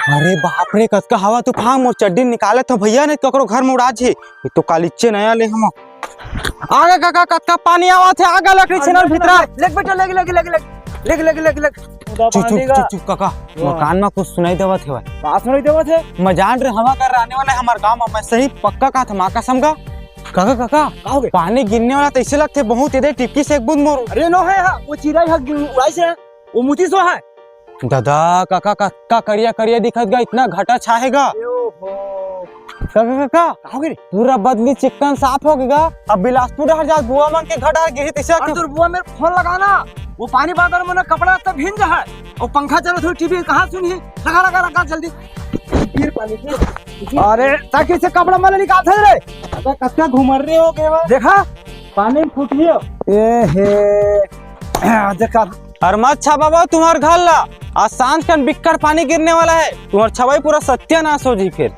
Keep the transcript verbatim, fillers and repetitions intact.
अरे बाप रे, कतका हवा तूफान, मोर चड्डी निकालत हो भैया, नहीं ककरो घर में उड़ा जी। ये तो कालिच्चे नया ले हम। आगे काका, कतका पानी आवत हे, आगे लकड़ी छीनल भीतरा। लेग बेटा, लेग, लेग, लेग, लेग। लेग, लेग, लेग, लेग। चुप, चुप, चुप, चुप, काका। हाँ। मकान में कुछ सुनाई देवत हे भाई। का सुनाई देवत हे? मैं जान रहे हवा कर आने वाला है हमारे गांव में, मैं सही पक्का कहा था, माँ कसम का। काका, काका, का हो गए? पानी गिरने वाला तो ऐसे लगते बहुत, एदे टिपकी से एक बूंद मोर। अरे नो है, हाँ, वो चिराई हक उड़ाई से, वो मुती सो है। दादा, काका, कतका करिया करिया दिखत गा, इतना घटा छाहेगा। ए ओहो। काका, काका, का हो गए रे? पूरा बदली चिक्कन साफ हो गया। अब बिलासपुर हर जात बुआ मन के घर डार गिरी तैसे। अरे तोर बुआ मेरे फोन लगाना, वो पानी बादल में ना कपड़ा तो भींज है, वो पंखा चलत हो, टीवी कहाँ सुनी? लगा, लगा, लगा जल्दी। गिर पानी, गिर। अरे ताकि से कपड़ा मले निकाल थे रे। अबे कतका घुमर रहे हो के बा? देखा, पानी में फूटी हो। ए हे। देखा। अरे मत छापा बाबा तुम्हार घर ला, आज सांझ कन बिक्कट पानी गिरने वाला है, तुम्हार छवाई पूरा सत्यानाश हो जी फिर।